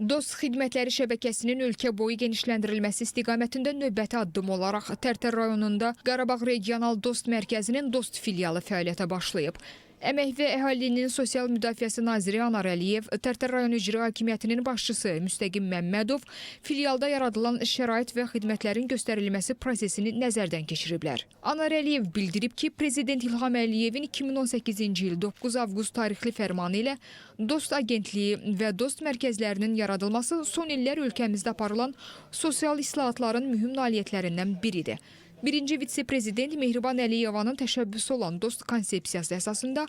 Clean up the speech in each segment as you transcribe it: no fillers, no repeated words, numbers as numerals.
Dost xidmətləri şəbəkəsinin ölkə boyu genişləndirilməsi istiqamətində növbəti addım olaraq Tərtər rayonunda Qarabağ Regional Dost Mərkəzinin Dost filialı fəaliyyətə başlayıb. Əmək və Əhalinin Sosial Müdafiəsi naziri Anar Əliyev, Tərtər rayon İcra Hakimiyyətinin başçısı Müstəqim Məmmədov filialda yaradılan şərait və xidmətlərin göstərilməsi prosesini nəzərdən keçiriblər. Anar Əliyev bildirib ki, Prezident İlham Əliyevin 2018-ci il 9 avqust tarixli fərmanı ilə Dost Agentliyi və Dost mərkəzlərinin yaradılması son illər ölkəmizdə aparılan sosial islahatların mühüm nailiyyətlərindən biridir. Birinci vitse-prezident Mehriban Əliyevanın təşəbbüsü olan Dost konsepsiyası əsasında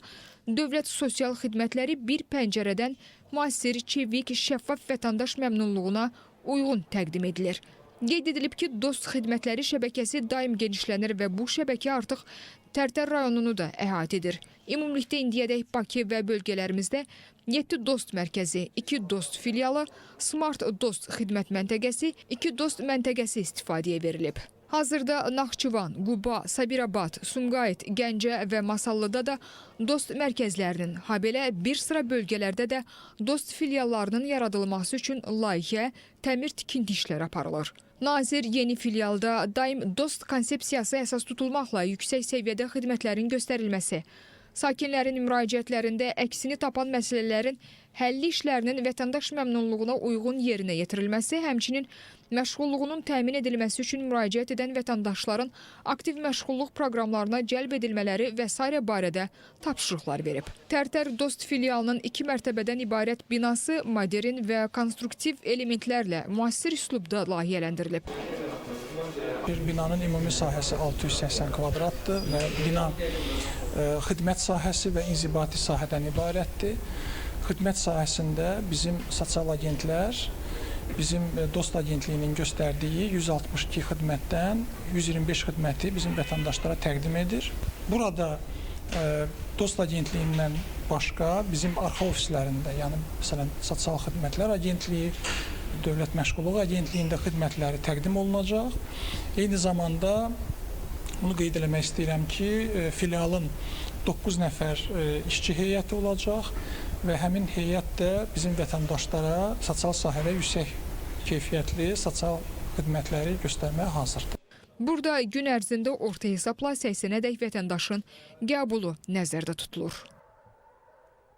dövlət sosial xidmətləri bir pəncərədən müasir, çevik, şəffaf vətəndaş məmnunluğuna uyğun təqdim edilir. Qeyd edilib ki, Dost xidmətləri şəbəkəsi daim genişlənir və bu şəbəkə artıq Tərtər rayonunu da əhatə edir. Ümumilikdə indiyədək Bakı və bölgələrimizdə 7 Dost mərkəzi, 2 Dost filialı, Smart Dost xidmət məntəqəsi, 2 Dost məntəqəsi istifadəyə verilib. Hazırda Naxçıvan, Quba, Sabirabad, Sumqayıt, Gəncə və Masallıda da Dost mərkəzlərinin, habelə bir sıra bölgələrdə də Dost filiallarının yaradılması üçün layihə, təmir tikinti işləri aparılır. Nazir yeni filialda daim Dost konsepsiyası əsas tutulmaqla yüksək səviyyədə xidmətlərin göstərilməsi, sakinlərin müraciətlərində əksini tapan məsələlərin həlli işlərinin vətəndaş məmnunluğuna uyğun yerinə yetirilməsi, həmçinin məşğulluğunun təmin edilməsi üçün müraciət edən vətəndaşların aktiv məşğulluq proqramlarına cəlb edilmələri və sairə barədə tapşırıqlar verib. Tərtər Dost filialının 2 mərtəbədən ibarət binası modern və konstruktiv elementlərlə müasir üslubda layihələndirilib. Bir binanın ümumi sahəsi 680 kvadratdır və bina xidmət sahəsi və inzibati sahədən ibarətdir. Xidmət sahəsində bizim sosial agentlər bizim Dost Agentliyinin göstərdiyi 162 xidmətdən 125 xidməti bizim vətəndaşlara təqdim edir. Burada Dost Agentliyindən başqa bizim arxa ofislərində, yəni məsələn Sosial Xidmətlər Agentliyi, Dövlət Məşğulluq Agentliyində xidmətləri təqdim olunacaq. Eyni zamanda bunu qeyd eləmək istəyirəm ki, filialın 9 nəfər işçi heyəti olacaq və həmin heyət də bizim vətəndaşlara sosial sahədə yüksək keyfiyyətli sosial xidmətləri göstərməyə hazırdır. Burada gün ərzində orta hesabla 80-ədək vətəndaşın qəbulu nəzərdə tutulur.